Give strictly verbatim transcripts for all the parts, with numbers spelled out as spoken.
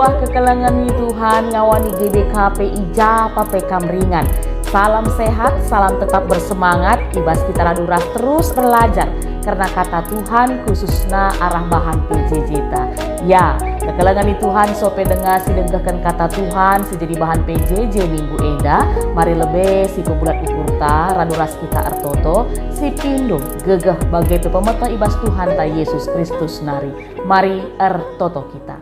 Kekelengen ni Tuhan ngawani G B K P i ja pe kam ringan. Salam sehat, salam tetap bersemangat, i bas kita radu ras terus erlajar kerna kata Tuhan, khususna arah bahan P J J ta. Ya, kekelengen ni Tuhan, sope denga si dengkehken kata Tuhan si jadi bahan P J J minggu enda, mari lebe si pebulat ukurta, radu ras kita ertoto, si pindo, gegeh bage pe pemeteh i bas Tuhanta Yesus Kristus nari. Mari ertoto kita.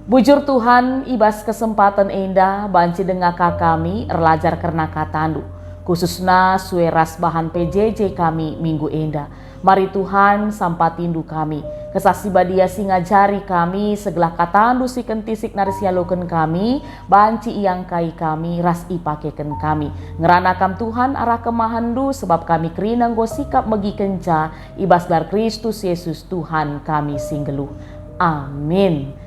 Bujur Tuhan, i bas kesempaten enda banci denga ka kami erlajar kerna kataNdu, khususna sue ras bahan P J J kami minggu enda. Mari Tuhan, sampatiNdu kami. Kesah Si Badia si ngajari kami, segelah kataNdu si kentisik nari sialoken kami, banci iangkai kami ras ipakeken kami. Ngerana Kam Tuhan arah kemahenNdu, sebab kami kerina enggo sikap megikenca, i bas gelar Kristus Yesus Tuhan kami si nggeluh. Amin.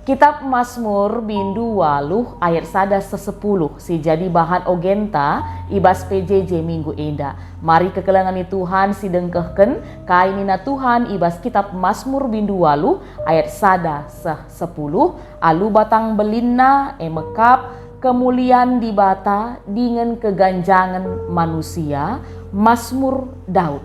Kitap Masmur bindu waluh ayat sada seh sepuluh si jadi bahan ogenta i bas P J J minggu enda. Mari kekelengen ni Tuhan si dengkehken kai nina Tuhan i bas Kitap Masmur bindu waluh ayat sada seh sepuluh, alu batang belinna, e mekap kemulian Dibata dingen keganjangen manusia. Masmur Daud.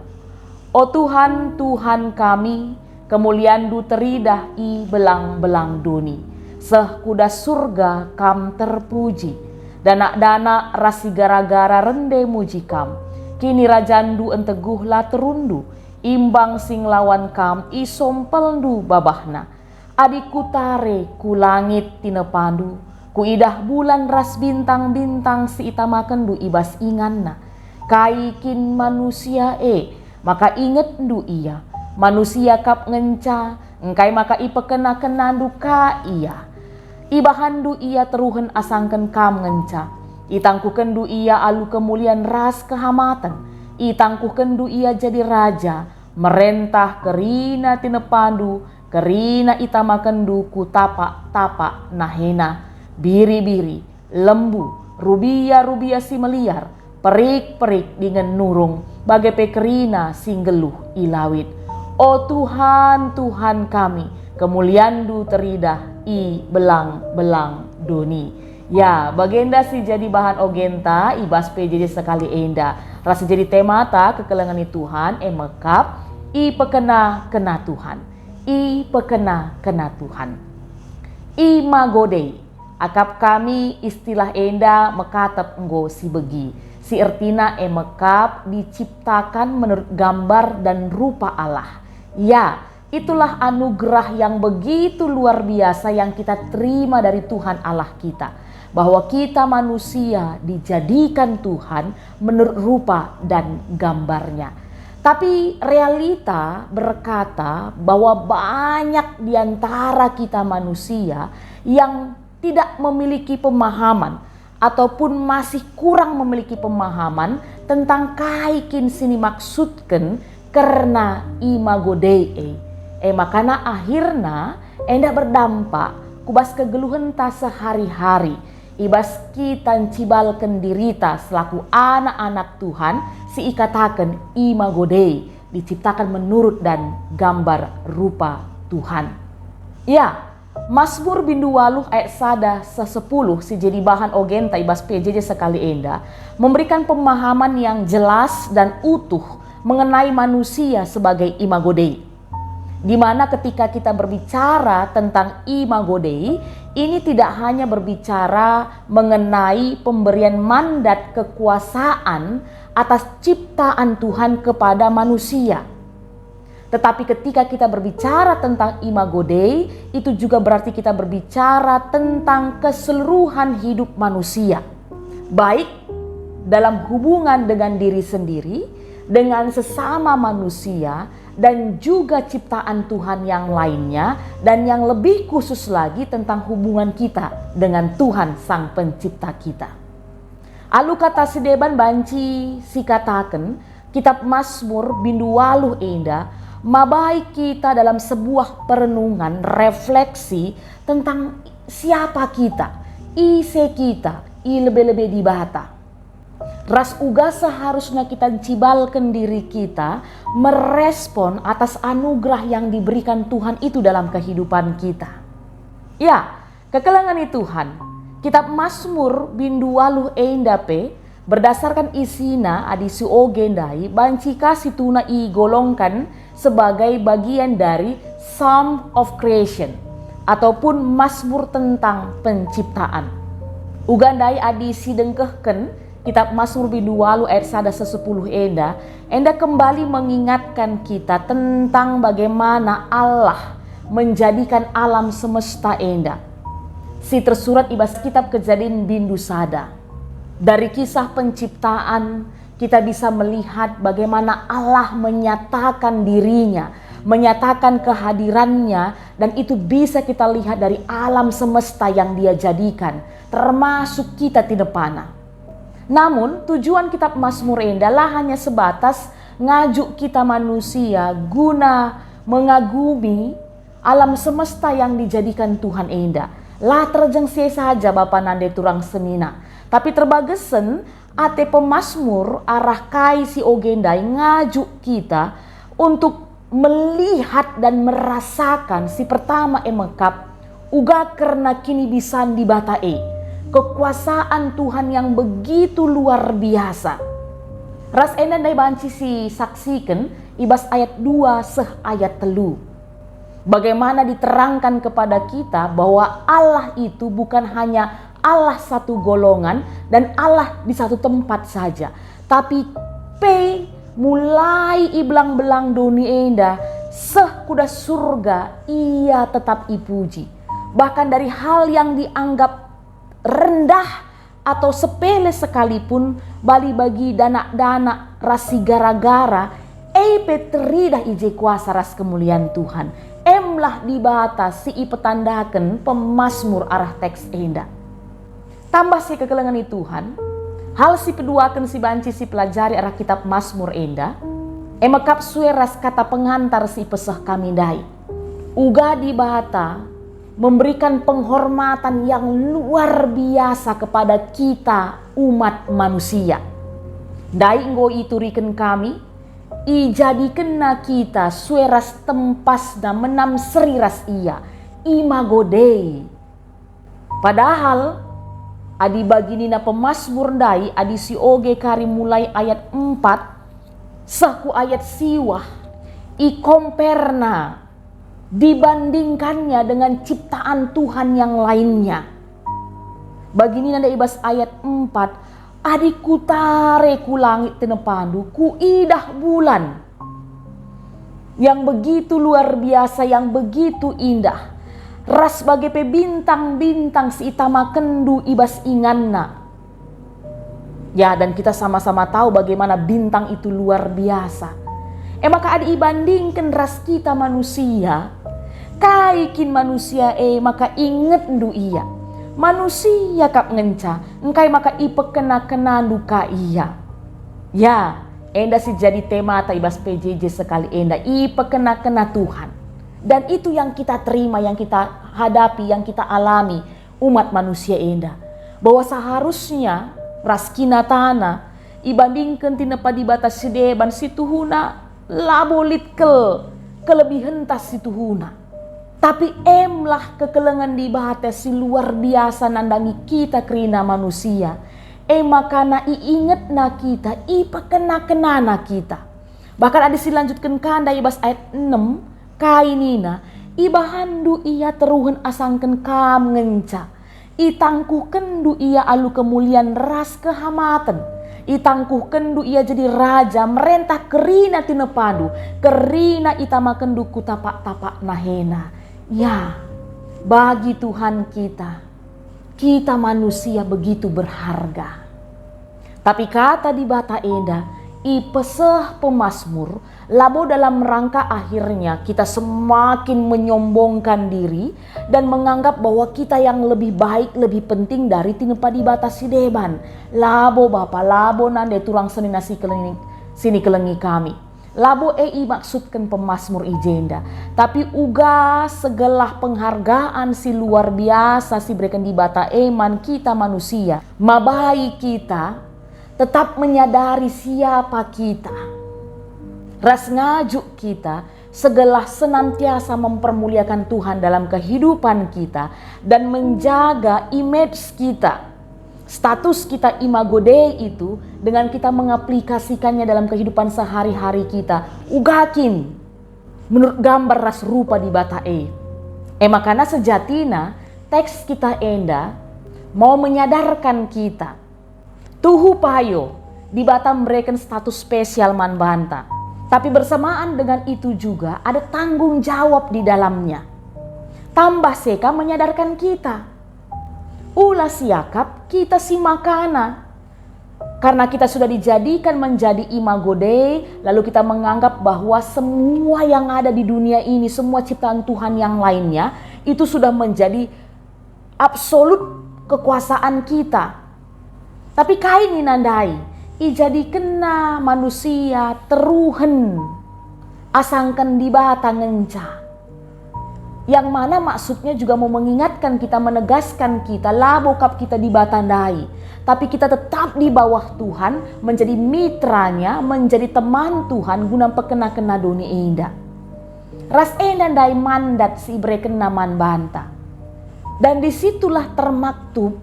O Tuhan, Tuhan kami, kemulianNdu teridah i belang-belang doni. Seh ku das Surga Kam terpuji. Danak-danak ras si gara-gara rende muji Kam. KinirajanNdu enteguhlah terunNdu, imbang si ngelawan Kam isompelNdu babahna. Adi kutare ku langit tinepaNdu, kuidah bulan ras bintang-bintang si itamakenNdu i bas inganna. Kai kin manusia e, maka ingetNdu ia? Manusia kap ngenca, engkai maka ipekena-kenandu ka ia? IbahanNdu ia teruhen asangken Kam ngenca. ItangkuhkenNdu ia alu kemulian ras kehamaten. ItangkuhkenNdu ia jadi raja, merentah kerina tinepaNdu, kerina itamakenNdu ku tapak-tapak nahena. Biri-biri, lembu, rubia-rubia si meliar, perik-perik dingen nurung, bage pe kerina si nggeluh i lawit. O Tuhan, Tuhan kami, kemulianNdu teridah i belang-belang doni. Ya, bagenda si jadi bahan ogenta i bas P J J sekali enda. Ras si jadi temata kekelengen ni Tuhan, e mekap, ipekena-kena Tuhan. Ipekena-kena Tuhan. Imago Dei. Akap kami istilah enda mekatep enggo sibegi, si ertina e mekap diciptakan menurut gambar dan rupa Allah. Ya, itulah anugerah yang begitu luar biasa yang kita terima dari Tuhan Allah kita, bahwa kita manusia dijadikan Tuhan menurut rupa dan gambar-Nya. Tapi realita berkata bahwa banyak di antara kita manusia yang tidak memiliki pemahaman ataupun masih kurang memiliki pemahaman tentang kai kin si nimaksudken kerna imago Dei e. E makana akhirna enda berdampak ku bas kegeluhenta sehari-hari, i bas kita ncibalken dirita selaku anak-anak Tuhan si ikataken imago Dei, diciptakan menurut dan gambar rupa Tuhan. Ya, Masmur bindu waluh ayat sada seh sepuluh si jadi bahan ogenta i bas P J J sekali enda memberikan pemahaman yang jelas dan utuh mengenai manusia sebagai imago Dei. Di mana ketika kita berbicara tentang imago Dei, ini tidak hanya berbicara mengenai pemberian mandat kekuasaan atas ciptaan Tuhan kepada manusia. Tetapi ketika kita berbicara tentang imago Dei, itu juga berarti kita berbicara tentang keseluruhan hidup manusia. Baik dalam hubungan dengan diri sendiri, dengan sesama manusia, dan juga ciptaan Tuhan yang lainnya, dan yang lebih khusus lagi tentang hubungan kita dengan Tuhan Sang Pencipta kita. Alu kata si deban banci sikataken, Kitap Masmur bindu waluh enda mabai kita dalam sebuah perenungan refleksi tentang siapa kita, ise kita, i lebe-lebe Dibata. Ras uga seharusna kita ncibalken diri kita merespon atas anugerah yang diberikan Tuhan itu dalam kehidupan kita. Ya, kekelengen i Tuhan, Kitap Masmur bindu waluh enda pe, berdasarkan isina adi si oge ndai, banci ka si tuna igolongkan sebagai bagian dari Psalm of Creation, ataupun Masmur tentang penciptaan. Uga ndai adi si dengkehken Kitap Masmur bindu waluh ayat sada seh sepuluh enda, enda kembali mengingatkan kita tentang bagaimana Allah menjadikan alam semesta enda, si tersurat i bas Kitab Kejadin bindu sada. Dari kisah penciptaan, kita bisa melihat bagaimana Allah menyatakan diri-Nya, menyatakan kehadiran-Nya, dan itu bisa kita lihat dari alam semesta yang Dia jadikan, termasuk kita tinepana. Namun, tujuan Kitap Masmur enda la hanya sebatas ngajuk kita manusia guna mengagumi alam semesta yang dijadikan Tuhan enda. La terjeng si e saja bapa nande turang senina, tapi terbagesen ate pemasmur arah kai si oge ndai ngajuk kita untuk melihat dan merasakan si pertama e mekap uga kerna kinibisan Dibata e, kekuasaan Tuhan yang begitu luar biasa. Ras enda ndai banci si saksiken i bas ayat dua seh ayat telu. Bagaimana diterangkan kepada kita bahwa Allah itu bukan hanya Allah satu golongan dan Allah di satu tempat saja, tapi pe mulai i belang-belang doni enda seh ku das surga Ia tetap ipuji. Bahkan dari hal yang dianggap rendah atau sepele sekalipun, bali bagi danak-danak ras si gara-gara, e pe teridah i je kuasa ras kemulian Tuhan. Emlah Dibata si ipetandaken pemasmur arah teks enda. Tambah si kekelengen i Tuhan, hal si peduaken si banci si pelajari arah Kitap Masmur enda, e mekap sue ras kata pengantar si ipeseh kami ndai. Uga Dibata memberikan penghormatan yang luar biasa kepada kita umat manusia. Ndai enggo ituriken kami, ijadikenNa kita sue ras tempasNa menam seri ras Ia, imago Dei. Padahal, adi bagi nina pemasmur ndai, adi si oge kari mulai ayat empat seh ku ayat siwah, ikomperna, dibandingkannya dengan ciptaan Tuhan yang lainnya. Bagi nina ndai i bas ayat empat, "Adi kutare ku langit tinepandu, kuidah bulan yang begitu luar biasa, yang begitu indah, ras bage pe bintang-bintang si itamakenndu i bas inganna." Ya, dan kita sama-sama tahu bagaimana bintang itu luar biasa. E maka adi ibandingken ras kita manusia, kai kin manusia e maka ingetndu ia? Manusia kap ngenca, engkai maka ipekena-kenandu ka ia? Ya, enda si jadi temata i bas P J J sekali enda, ipekena-kena Tuhan. Dan itu yang kita terima, yang kita hadapi, yang kita alami, umat manusia enda, bahwa seharusnya ras kinatana ibandingken tinepa Dibata si deban si tuhuna labo lit kal kelebihenta si tuhuna. Tapi emlah kekelengen Dibata si luar biasa nandangi kita kerina manusia, e makana iingetna kita, ipekena-kenana kita. Bahkan adi silanjutken ka ndai i bas ayat enem, kai nina, "Ibahanndu ia teruhen asangken kam ngenca. Itangkuhkenndu ia alu kemulian ras kehamaten. Itangkuhkenndu ia jadi raja, merentah kerina tinepandu, kerina itamakenndu ku tapak-tapak nahena." Ya, bagi Tuhan kita, kita manusia begitu berharga. Tapi kata Dibata enda ipeseh pemasmur labo dalam rangka akhirnya kita semakin menyombongkan diri dan menganggap bahwa kita yang lebih baik, lebih penting dari tinepa Dibata si deban. Labo bapa, labo nande turang senina si kelengi, si nikelengi kami. Labo e imaksudken pemasmur i jenda, tapi uga segelah penghargaan si luar biasa si ibereken Dibata e man kita manusia, mabai kita tetap menyadari siapa kita, ras ngajuk kita Segelah senantiasa mempermuliakan Tuhan dalam kehidupan kita dan menjaga image kita, status kita, Imago Dei itu, dengan kita mengaplikasikannya dalam kehidupan sehari-hari kita, uga kin menurut gambar ras rupa Dibata e. E makana sejatina teks kita enda mau menyadarkan kita, tuhu payo Dibata mereken status spesial man banta. Tapi bersamaan dengan itu juga ada tanggung jawab di dalamnya. Tambah seka menyadarkan kita, ula siakap kita si makana. Karena kita sudah dijadikan menjadi Imago Dei, lalu kita menganggap bahwa semua yang ada di dunia ini, semua ciptaan Tuhan yang lainnya, itu sudah menjadi absolut kekuasaan kita. Tapi kai nina ndai? Ijadikenna manusia teruhen asangken Dibata ngenca. Yang mana maksudnya juga mau mengingatkan kita, menegaskan kita, labo kap kita Dibata ndai, tapi kita tetap di bawah Tuhan, menjadi mitranya, menjadi teman Tuhan guna pekena-kena doni enda. Ras enda ndai mandat si iberekenNa man banta. Dan disitulah termaktub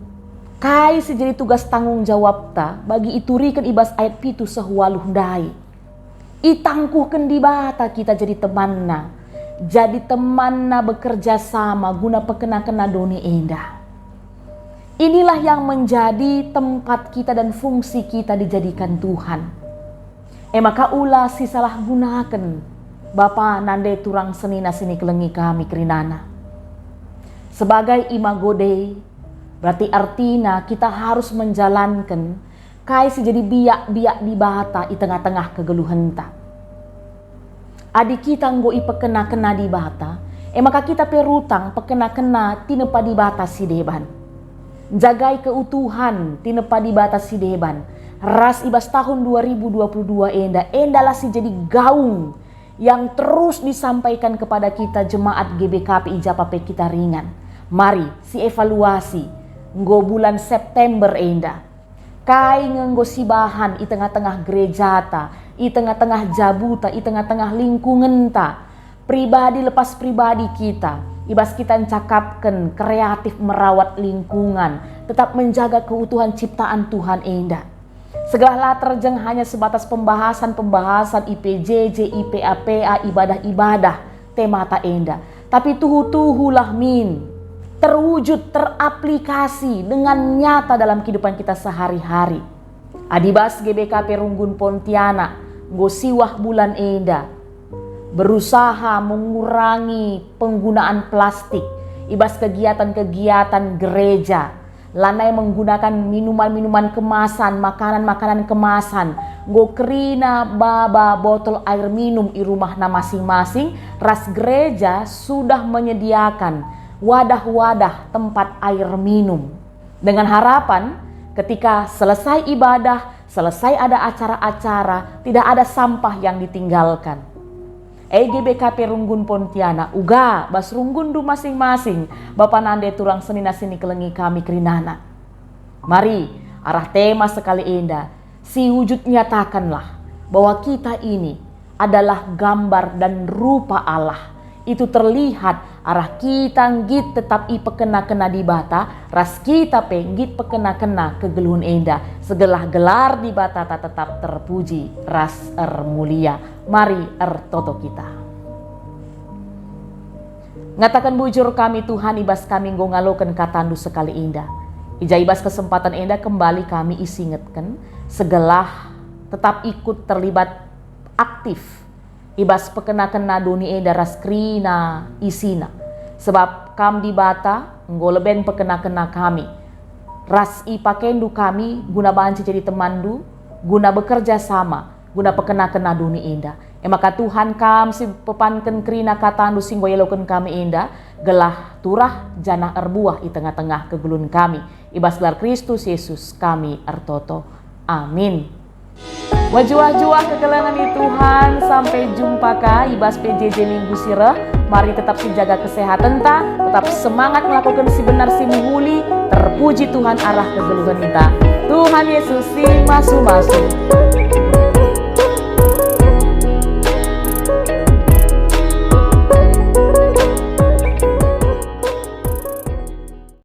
kai si jadi tugas tanggung jawabta bagi ituriken i bas ayat pitu seh waluh ndai. Itangkuhken Dibata kita jadi temanNa, jadi temanNa bekerja sama guna pekena-kena doni enda. Inilah yang menjadi tempat kita dan fungsi kita dijadikan Tuhan. E maka ula sisalahgunaken bapa nande turang senina si nikelengi kami kerinana. Sebagai Imago Dei, berarti artina kita harus menjalanken kai si jadi biak-biak Dibata i tengah-tengah kegeluhenta. Adi kita enggo ipekena-kena Dibata, e maka kita pe rutang pekena-kena tinepa Dibata si deban. Njagai keutuhan tinepa Dibata si deban, ras i bas tahun dua ribu dua puluh dua enda, endalah si jadi gaung yang terus disampaikan kepada kita jemaat G B K P i ja pe kita ringan. Mari, si evaluasi, enggo bulan September enda. Kai nge enggo sibahan i tengah-tengah gerejata, i tengah-tengah jabuta, i tengah-tengah lingkungenta, pribadi lepas pribadi kita, i bas kita ncakapken kreatif merawat lingkungan, tetap menjaga keutuhan ciptaan Tuhan enda. Segelah la terjeng hanya sebatas pembahasan-pembahasan I P J J, I P A P A, ibadah-ibadah temata enda, tapi tuhu-tuhulah min terwujud, teraplikasi dengan nyata dalam kehidupan kita sehari-hari. Adi bas G B K P Runggun Pontianak enggo siwah bulan enda berusaha mengurangi penggunaan plastik i bas kegiatan-kegiatan gereja, lanai menggunakan minuman-minuman kemasan, makanan-makanan kemasan, enggo kerina baba botol air minum i rumahna masing-masing, ras gereja sudah menyediakan wadah-wadah tempat air minum. Dengan harapan, ketika selesai ibadah, selesai ada acara-acara, tidak ada sampah yang ditinggalkan. E G B K P Runggun Pontianak, uga bas runggunndu masing-masing, bapa nande turang senina si nikelengi kami kerinana. Mari, arah tema sekali enda, siwujud nyatakanlah bahwa kita ini adalah gambar dan rupa Allah. Itu terlihat arah kita nggit tetap ipekena-kena Dibata, ras kita pe nggit pekena-kena kegeluhen enda, segelah gelar Dibatata tetap terpuji ras ermulia. Mari ertoto kita. Ngataken bujur kami, Tuhan, i bas kami enggo ngaloken katandu sekali enda. I ja i bas kesempatan enda kembali kami isingetken, segelah tetap ikut terlibat aktif i bas pekena-kena doni enda ras kerina isina. Sebab Kam Dibata enggo leben pekena-kena kami, ras ipakendu kami guna banci jadi temanndu, guna bekerja sama, guna pekena-kena doni enda. E maka Tuhan, Kam si pepanken kerina katandu si enggo ialoken kami enda, gelah turah janah erbuah i tengah-tengah kegeluhen kami. I bas gelar Kristus Yesus kami ertoto. Amin. Mejuah-juah kekelengen i Tuhan, sampai jumpa ka i bas P J J minggu si reh. Mari tetap sijaga kesehatenta, tetap semangat ngelakoken si benar si mehuli. Terpuji Tuhan arah kegeluhenta. Tuhan Yesus si masu-masu.